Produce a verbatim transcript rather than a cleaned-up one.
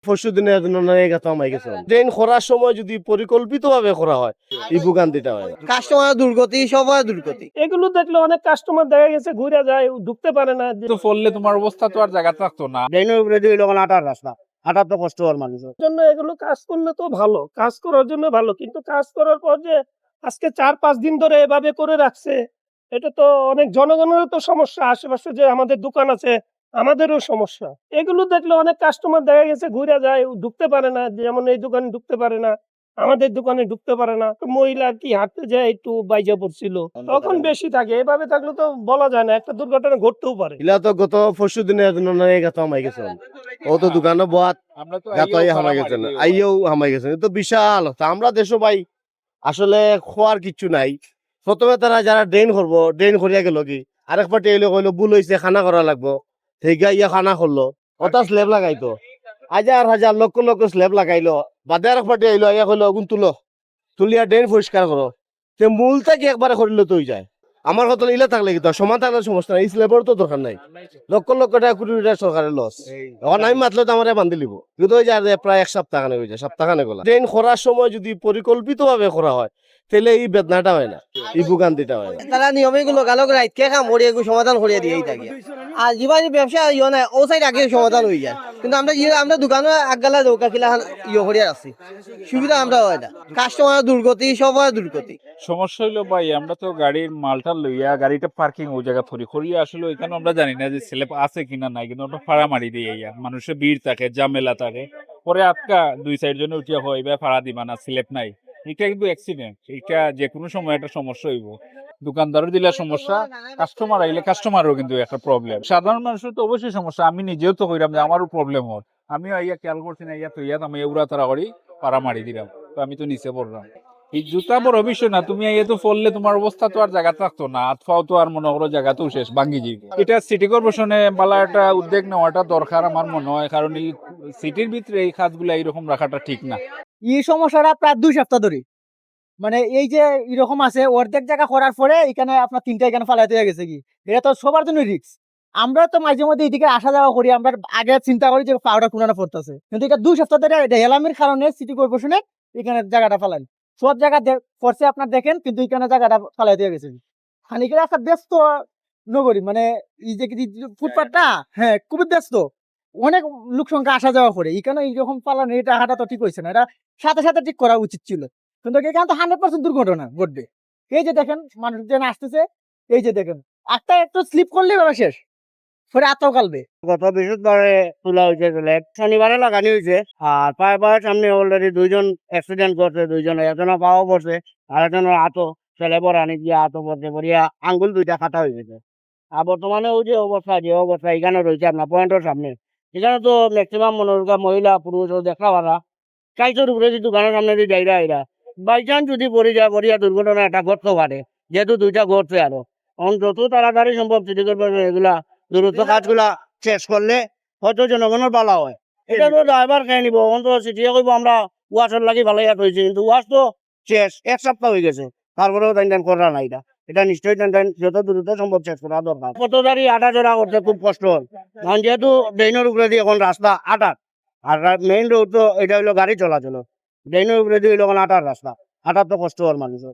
পরশু দিনের জন্য এই কথা হামাই গেছে। ড্রেন করার সময় যদি পরিকল্পিতভাবে করা হয়, এই ভোগান্তিটা হয় না। কাস্টমার দুর্গতি, সবাই দুর্গতি। এগুলো দেখলে অনেক কাস্টমার দেখা গেছে ঘুরে যায়, ঢুকতে পারে না। যে তো পড়লে তোমার অবস্থা তো আর জায়গা থাকতো না। ড্রেনের উপরে দিয়ে যখন আটার রাস্তা, আটার তো কষ্ট হওয়ার মানুষ। জন্য এগুলো কাজ করলে তো ভালো, কাজ করার জন্য ভালো, কিন্তু কাজ করার পর যে আজকে চার পাঁচ দিন ধরে এভাবে করে রাখছে, এটা তো অনেক জনগণেরও তো সমস্যা, আশেপাশে যে আমাদের দোকান আছে আমাদেরও সমস্যা। এগুলো দেখলে অনেক কাস্টমার দেখা গেছে ঘুরে যায়, ঢুকতে পারে না, যেমন এই দোকানে ঢুকতে পারে না, আমাদের দোকানে ঢুকতে পারে না। তো মহিলা আর কি হাঁটতে যায়, একটু বাইজা পড়ছিল, তখন বেশি থাকে। এভাবে থাকলে তো বলা যায় না, একটা দুর্ঘটনা ঘটতেও পারে। ইলা তো গত পরশু দিনের জন্য এই কথা হামাই গেছে। ও তো দোকানে বহাত আমরা তো গাতাই হামাই গেছে না, আইয়েও হামাই গেছে। এ তো বিশাল। তা আমরা দেশো ভাই আসলে খোয়ার কিচ্ছু নাই। প্রথমে তারা যারা ড্রেন করবো, ড্রেন করিয়া গেল কি, আরেক পার্টি আইলো, কইলো ভুল হইছে, খানা করা লাগবো। ঠিক ইয়া খানা করলো, ওটা স্ল্যাব লাগাইতো, হাজার হাজার লক্ষ লক্ষ স্ল্যাব লাগাইলো। বাদে আরেক পার্টি আইলো, আইয়া কইলো, "আগুন তুলো, তুলিয়া ড্রেন পরিষ্কার করো।" তে মূল থাকি একবারে করিলে তো হয়ে যায়। আমার কথা ইলা থাকলে কি তো সমান থাকলে সমস্যা নাই, এই স্ল্যাবর তো দরকার নাই। লক্ষ লক্ষ টাকা, কোটি কোটি টাকা সরকারের লস। এখন আমি মাতলে তো আমার বান্ধি লিব, কিন্তু ওই যে আর প্রায় এক সপ্তাহ খানে হয়ে যায়, সপ্তাহ খানে গলা। ড্রেন করার সময় যদি পরিকল্পিতভাবে করা হয়, তাহলে এই বেদনাটা হয় না, এই ভোগান্তিটা হয় না। তারা নিয়মে এগুলো গালক রাইতকে কাম করিয়া এগুলো সমাধান করিয়া দিয়ে থাকে। আর জীবন ব্যবসা ইয়ে নাই, ও সাইড আগে সমাধান হয়ে যায়, কিন্তু আমরা ইয়ে, আমরা দোকানে আগালা দৌকা কিলা ইয়ে করিয়া আছি, সুবিধা আমরা হয় না। কাস্টমার দুর্গতি, সবাই দুর্গতি। সমস্যা হইলো ভাই, আমরা তো গাড়ির মালটা লইয়া গাড়িটা পার্কিং ওই জায়গা থরি করিয়া, আসলে ওইখানে আমরা জানি না যে স্ল্যাব আছে কিনা নাই, কিন্তু আমরা ফাড়া মারি দিই। ইয়া মানুষের ভিড় থাকে, ঝামেলা থাকে, পরে আটকা দুই চারজনে উঠিয়া হয়, "এবার ফাড়া দিবা না, স্ল্যাব নাই।" এটা কিন্তু অ্যাক্সিডেন্ট, এটা যে কোনো সময় একটা সমস্যা হইব। দোকানদারও দিলে সমস্যা, কাস্টমার আইলে কাস্টমারও কিন্তু একটা প্রবলেম। সাধারণ মানুষের তো অবশ্যই সমস্যা, আমি নিজেও তো কইরাম যে আমারও প্রবলেম হয়। আমি আইয়া খেয়াল করছি না, ইয়া তো ইয়া আমি উড়া তারা করি পাড়া মারি দিলাম, তো আমি তো নিচে পড়লাম। এই জুতা বড় বিষয় না, তুমি আইয়া তো পড়লে তোমার অবস্থা তো আর জায়গা থাকতো না, হাত পাও তো আর মনে করো জায়গা তো শেষ, ভাঙ্গি যাইব। এটা সিটি কর্পোরেশনে বালা একটা উদ্যোগ নেওয়াটা দরকার আমার মনে হয়, কারণ এই সিটির ভিতরে এই কাজগুলা এইরকম রাখাটা ঠিক না। এই সমস্যাটা প্রায় দুই সপ্তাহ ধরে, মানে এই যে এরকম আছে, অর্ধেক জায়গা করার পরে এখানে আপনার তিনটা এখানে ফালাইতে হয়ে গেছে কি, এটা তো সবার জন্য রিস্ক। আমরা তো মাঝে মধ্যে এদিকে আসা যাওয়া করি, আমরা আগে চিন্তা করি যে পাওটা কোনানো পড়তেছে, কিন্তু এটা দুই সপ্তাহ ধরে এটা হেলামির কারণে সিটি কর্পোরেশনে এখানে জায়গাটা ফালান। সব জায়গা দে- পড়ছে আপনার দেখেন, কিন্তু এখানে জায়গাটা ফালাই দিয়ে গেছে। খানিকের একটা ব্যস্ত নগরী, মানে এই যে কি ফুটপাতটা, হ্যাঁ, খুবই ব্যস্ত, অনেক লোক সংখ্যা আসা যাওয়া করে। এখানে এইরকম ফালান, এটা হাঁটা তো ঠিক হয়েছে না, এটা সাথে সাথে ঠিক করা উচিত ছিল, কিন্তু এখানে তো হান্ড্রেড পার্সেন্ট দুর্ঘটনা ঘটবে। এই যে দেখেন মানুষ যেন আসতেছে, এই যে দেখেন একটা একটু স্লিপ করলেই বাবা শেষ, পরে আত্মাও কালবে। গত বৃহস্পতিবারে তোলা হয়েছে স্ল্যাব, শনিবারে লাগানি হয়েছে। আর পায়ে পায়ে সামনে অলরেডি দুইজন অ্যাক্সিডেন্ট করছে, দুইজন, একজনের পাও পড়ছে, আর একজনের হাতও স্ল্যাবর আনি গিয়া হাতও পড়ছে, পড়িয়া আঙ্গুল দুইটা কাটা হয়ে গেছে। আর বর্তমানে ওই যে অবস্থা, যে অবস্থা এখানে রয়েছে আপনার পয়েন্টের সামনে, এখানে তো ম্যাক্সিমাম মনে হয় মহিলা পুরুষ ও দেখরা পারা, কাইচর উপরে যদি দোকানের সামনে যদি যাইরা আইরা, বাই চান্স যদি পড়ি যায়, পড়িয়া দুর্ঘটনা একটা ঘটতে পারে, যেহেতু দুইটা ঘটছে আরো। এখন যত তাড়াতাড়ি সম্ভব সিটি কর্পোরেশন এগুলা দ্রুত কাজগুলা শেষ করলে হয়তো জনগণের ভালো হয়। এটা তো ড্রাইভার খেয়ে নিব, এখন তো সিটিয়ে কইব আমরা ওয়াশর লাগি ভালো ইয়া হয়েছে, কিন্তু ওয়াশ তো শেষ, এক সপ্তাহ হয়ে গেছে, তারপরেও তাই তাই করা নাই। এটা এটা নিশ্চয়ই তাই তাই যত দ্রুত সম্ভব শেষ করা দরকার। পথচারী আটা চলা করতে খুব কষ্ট হয়, কারণ যেহেতু ড্রেনের উপরে দিয়ে এখন রাস্তা আটার, আর মেইন রোড তো এটা হইলো গাড়ি চলাচল, ড্রেনের উপরে দিয়ে হইলো এখন আটার রাস্তা, আটার তো কষ্ট হয় মানুষের।